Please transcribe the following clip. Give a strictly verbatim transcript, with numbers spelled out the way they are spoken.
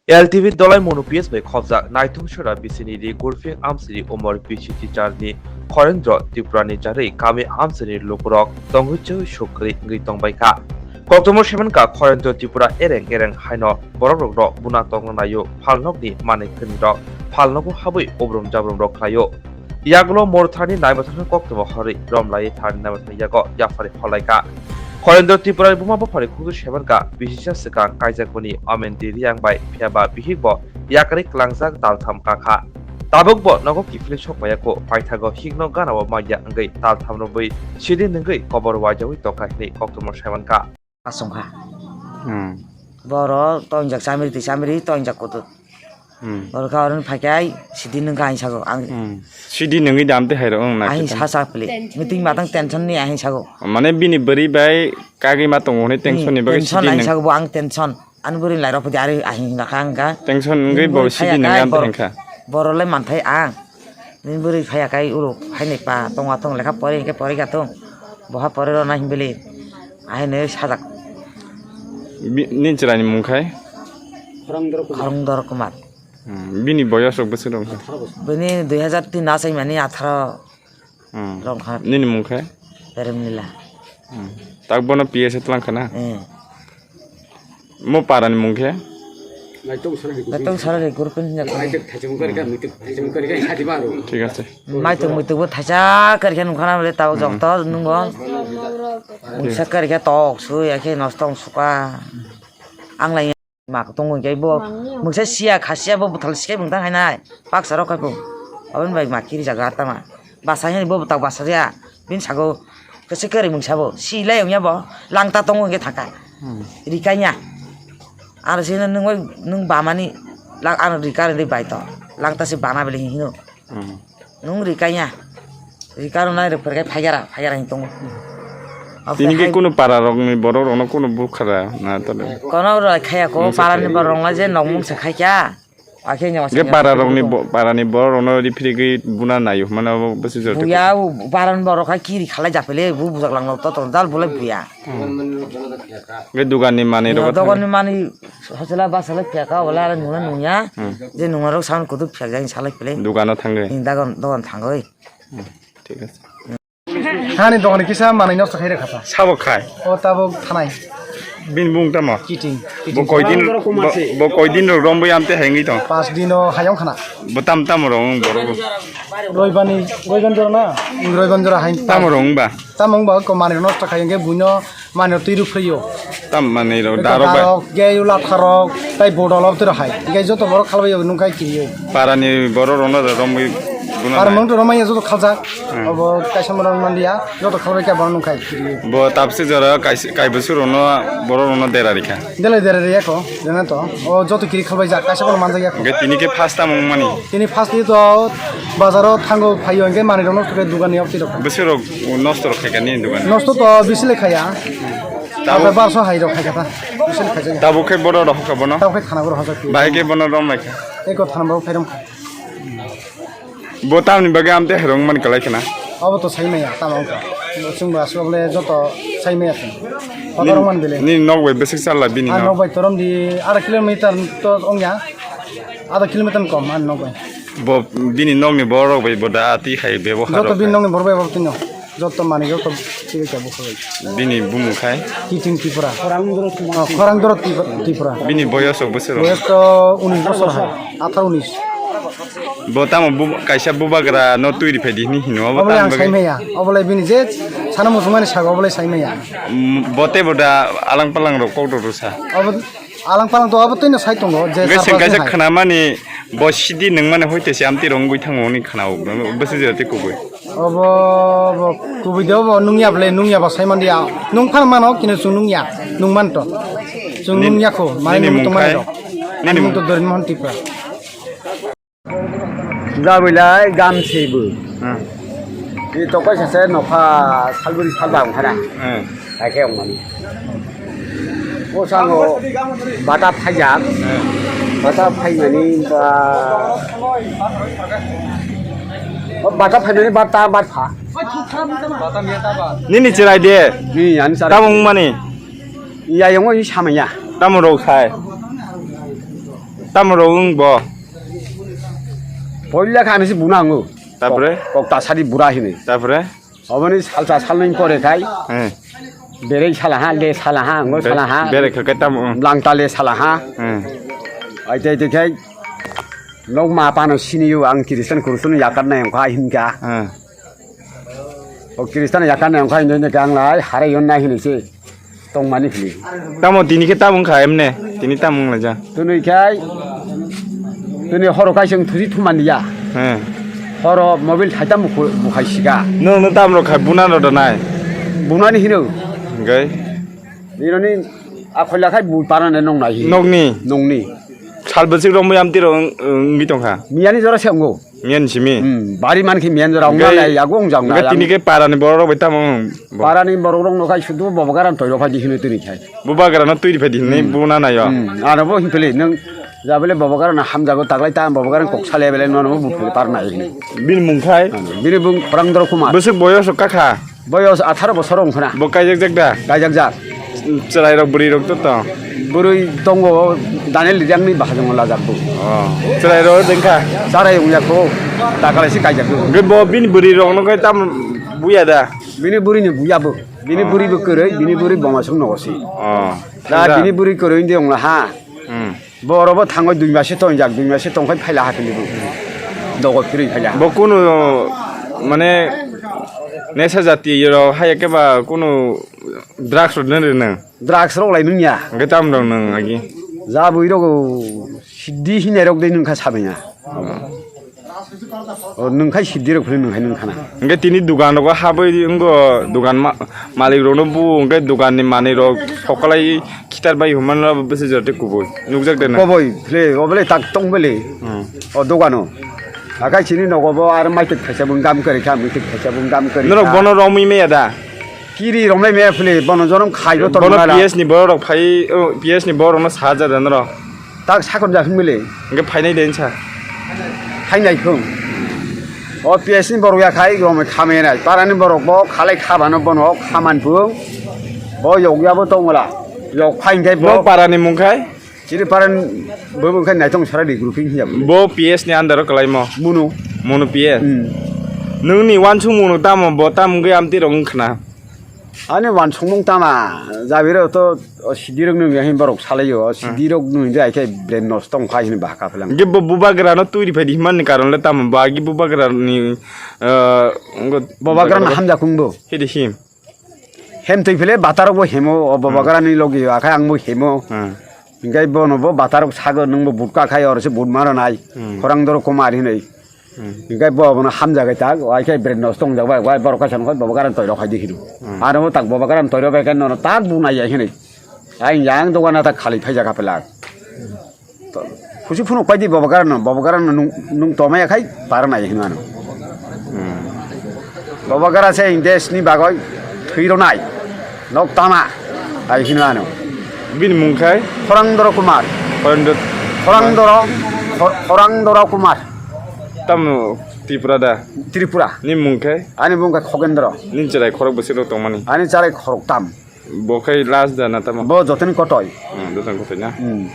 L T B Dolai Monu P S bai khobjak Naithung Sora bisini ri Gurphing Amsini Umor B C teacher ni Khorendro Tripura ni jarwi kami Amsini lukurok tongwi chwi sukri wngwi tongbai kha. Koktwma semen ka Khorendro Tripura ereng ereng haino borok rok no buna tongna naio, phalnok ni manwi khwni rok phalnogo habwi ubrum jabrum rok khlaio. Yagulo Mor thani naibathang koktwma horwi romlai thani naibathang yago yaphari holaika. Khorendro Tripura ni buma buphari khungju semen ka bisisa swkang kaijakmani Amenti Riyang bai phiyaba bihik bo yakari klangjak taltham kakha. Tabuk bo nogo kiphilwi sokmaya kho paithago hikno gana o manya wngwi taltham romwi sidi nwngwi kobor waijawi tongkha hinwi koktwma semen ka. Asongkha. Hmm. Boro tongjak chamiri twi chamiri tongjak kutu. Hmm. Boro kha oron phaikai sidi nwngkha ang sago. Ang Hmm. Sidi nwngwi dam te hairo wng na ang kita. Sa sa pele. Meeting matang tension ni ang sago. Mane bini bwrwi bai kagwi ma tongo hwnwi tension ni Hmm, bagwi tension sidi ang nwng- sago bo ang tension. Ani bwrwi lai rok pudi ari ahing lakha ang ga. Tension wngwi Bini bo bwrwi sidi phaiya nwngwi kai am te bor-, hengkha. Boro lai manthai ang. Nini bwrwi phaiya kai uro haini pa tongwa tong lekha pori hingke pori ga tong. Boha pori rw na himbili. Ahaino sajak. Bi-, nini chwraini mung khai? Khorang Dor Kumar. Hmm, bini boyos rok bwswk rok? Bini dui hazar tin asai mani atharo Hmm. rong kha. Nini mung khai? Premlila. Hmm. Tak bono P S tlang khana? Eh. Mo para ni mung khe? Naitong sara ni gurupin hinja khe. Thik ase. Maitung muitung bo thaisa kari khe nungkhana bole tao jokto nungo. Muisa kari khe tok su ya khe nosto wng suka. Ang lai ma tongo khe bo mungsa sia khasia bo buthal sikai bungtang hainai. Paksa rok khai bo. Aboni bai ma kiri jaga tama. Basa yani bo butak basa ya. Bin sago kese kari mungsa bo. Si lai ongya bo. Langta tongo khe thaka. Hmm. Rikanya. Aro sino nung bai nung bamani lang ano rikar ri bai to. Langta se bana bele hino. Hmm. Nung rikanya. Rikar nai rok pherkai phaigara, phaigara hin tongo. Tini ke kunu para rok ni borok rok no kunu bukhara na to le. Kono rok khaya ko para ni borok rok je nong mung se khaikya. Akhe nyawa. Ge para rok ni bo-, para ni borok rok no ri phirigwi buna nayo mane abo bwswk jora. Buya para ni borok khai kiri khalai japele bu bujak lang to to dal bulai buya. Ge dugan ni mani rok. Dogan ni mani Hosela basala phiyaka wala ara nungna nungya. Hmm. Je nungna rok sound kudu phiyakjak salai pele. Dugano thangwi. Ni dagon dogan thangwi. Hmm, thik ase. Hani dogan kisa manwi nosto khai rwkha ta. Sabo khai. O tabuk thanai. Bini bung tamo? Kiting. Bo koi din, bo, bo koi din rok romwi amte hengwi tong. Pas dino hayong khana. Bo tam tamo rong borok. Roibani, roiban jora na? Roiban jora hain. Tamo rong ba? Tamo wngba ko manwi nosto khai hwnkhe buino manwi twi rw phriyo. Tam manwi rok darok bai. Darok, gei ula tharok, tai bodol ob twi rw hai. Hwnkhe joto borok khalbai nung khai kiriyo. Parani borok rok no romwi buno. Parani nai. Mung to romai joto khaljak. Hmm. Obo kaisa morok manliya, joto khalbai khe borok nung khai kiriyo. Bo tapsi jora kaisa, kaibusu rok no borok rok no dera rikha. Delai dera riya ko, dena to. O joto kiri khalbai jak, kaisa bono manjak ya ko. Hwnkhe tini khe first tamo wngmani? Tini first ni to bazaro thango phaio hwnkhe manwi rok nosto khe dugan ni opti rok. Bwswk rok nosto rok khaikha nini dugan? Nosto to bisi le khaya. Tabo Ata barso hai rok khaikha ta. Bisi le khaijak. Tabo khe bodo rok kha bono? Tabo khe khana bodo hajak. Bahai khe bono rom lai kha. Eko thana bo phai rom kha. Bo tamni bagwi amte hai rok man kalai khna? Abo to sai maya tamo wngkha. Chwng bo aswk le joto sai maya chwng. Hoda rok man bele. Nini nok bai bwswk challa bini nok? Nok bai torom di ara kilometer to wngya. Ada kilometer kom ani nok bai. Bo bini nokni borok bai bo da ati khai bebohar rok khai. Joto bini nokni borok bai bo tino. Joto mani joto chiri ka bo khai. Bini bumung khai? Kiting Tripura. Oh, Khorang Doro Tripura. Bini boyos rok bwswk rok? Boyos to unis bosor hai. Atharo unis. Bo tamo bu-, kaisa bubagra no twi riphai di hini hino. Obo le ang sai maya. Obo le bini je sana musungmani sago obo le sai maya. Mm, bo tei bo da alang palang rok kok rok rwsa. Obo Alang palang to abo twi no sai tongo je. Hwnkhe sar sengkaisa pass ni hai. Khwnamani bo sidi nungmani hoite se amtwi rwngwi thango hwnwi khwnao, bwswk jora tei kubui. Obo, bo kubui de obo nungya bwle, nungya ba sai manliya. Nung phano mano, kino chwng nungya, nung man to. Chwng nini, nungya kho, mane nini nung mung tongmani khai? Rok. Nini ani mung mung to Dorin Mohan Tripura. Jabwilai gamsibu. Hmm. Ni tokoi sase nokha salburi salba ongkhara. Hmm. Haikhe ongmani. Bwskango bata phaijak. Hmm. Bata phaimani ba, o bata phaimani bata batpha. Nini chwrai de? Ni ani chwrai. Tabung mani? Iya yongo i samaya. Tamo rok sai? Tamo rok wng bo? Poila kha ani se buna ango. Tapore? Kok, kok tasadi bura hini. Tapore? Oboni salsa salnwi pore khai. Hmm. Berei salaha, le salaha, ngo salaha. Berei kha kai tamo? Langta le salaha. Hmm. Aite aite khai. Nok ma pano siniyo ang Christian kurusuni yakar na yang kha hinka. Hmm. O Christian yakar na yang kha hinka ang lai hare yon na hini se. Tongmani phili. Tamo tini khe tamo wngkha emne? Tini tamo wnglaijak? Twnwi khai, twnwi horo kaisa wng thusi thumani ya. He. Horo mobil thaita mukhu-, bukhai sika. Nwng no tamo rok khai buna no da nai? Bunani hino. Hingkai? Ironi akhoi lakhai bu parane nong nai hi. Nokni? Nongni. Sal bwswk romwi amtwi rok wng-, wngwi tongkha? Miyani jora se wngo. Miyan simi. Hmm, bari man khe miyan jora wngma lai yago wng jang. Hingke tini khe para ni borok rok bai tamo wng bo. Para ni borok rok no khai sudu bobo garan toiro phai di hino tini khai. Bo bagra no twi phai di hinwi bo na nayo. Hmm, ano bo hin pele nang jabele bobo garan hamjago taglai ta bobo garan kok sale bele no no bo phele par nai hino. Bini mung khai? Bini bung Khorang Doro Kumar. Bwswk boyos kakha? Boyos atharo bosor wngkhana. Bo kaijak jak da? Kaijak jak. Chwrai rok bwrwi rok to to. Bwrwi tongo Daniel Rijangni bahajong lajak bo. Oh. Chwrai rok dengkha. Chwrai wngya kho. Takalaisi kaijak bo. Ge bo bini bwrwi rok no kai tam buya da? Bini bwrwi ni buya bo. Bini bwrwi bo kwrwi, bini bwrwi bomasung no si. Oh. Da bini bwrwi kwrwi ndi wngla ha. Hmm. Borok bo thango dui mase tongjak, dui mase tongkhai phaila ha philibo. Dogo phirwi phaila. Bo kunu mane nesa jati rok haya khe ba kunu drugs rok nang rinang. Drugs rok lai nungya. Hingke tam rok nang agi. Jabwi rok siddhi hinai rok de nungkha sabaiya. O nwng khai siddhi rok philwi nwng khai nwng khana. Hingke tini dugan rogo habwi wngkha dugan ma-, malik rokno bu hingke dugan ni manwi rok sokolai khitar bai huma no bwsajak tei kubui nukjak de nwng. Koboi philwi obole tak tong bele. Hmm. O dogano. Akai chini nogo bo ar maitik thaisa bung gam kwrwi kha maitik thaisa bung gam kwrwi kha. Norok bono romwi maya da? Kiri romlai maya philwi bono jonom khaibo tong. Bono mala. P S ni borok rok phai, o, P S ni borok no saja da norok. Tak sakon jak hwnmili. Hingke phainai de wngsa. Phainai khung. O P S ni borok ya khai romwi khamai nai. Parani borok bo khalai khabano bono khaman phung. Bo yokya bo tongwla. Yok phai hingke bo. Bo parani mung khai? Chiri paran bo wngkha naitong sara di grouping hiya bo. Bo P S ni under o kwlaimo? Munu. Munu P S? Hmm. Nwngni wansuk munu tamo bo tam wngwi amtwi rok wngkhna? Ani wansukmung tama, jabirok to, o sidirok nungya hin borok salaio, o sidirok nungya hai khe brain nosto wngkha hini baka phelang. Ge bo bubagra no twi riphai di himani karon le tamo ba ge bubagra ni, eh, ngo bubagra no hamjakung bo. Hidi him. Hem twi phile batarok bo hemo, o bubagra ni logi akhai ang bo hemo. Hmm. Hingkai bono bo batarok sago nung bo butka khai oro se but maro nai. Hmm. Khorang Doro Kumar hinoi. Hmm. Hingke bo abono hamjagai tak, wai khe brain nosto wngjak bai, wai borok kaisa nokha bobo garan toiro khai di hino. Hmm. Aro bo tak bobo garan toiro bai khe nono tak bu nai ya hini. Ai yang dogan ta khali phai jaga pelak. To, khusi phunuk pai di bobo garan no, bobo garan no nung, nung tomai ya khai para nai hino ano. Hmm. Bobo gara se desh ni bagoi thwi ronai. Nok tama, ai hino ano. Bini mung khai? Khorang Doro Kumar. Khorang Doro. Khorang Doro, Khor-, Khorang Doro Kumar. Tamo Tripura da? Tripura. Ni mung khai? Ani mung khai Khogendro. Ni chwrai khorok bwswk rok tongmani? Ani chwrai khorok tam. Bo khai last da na tamo? Bo jotoni kotoi. Hmm, jotoni kotoi na? Hmm.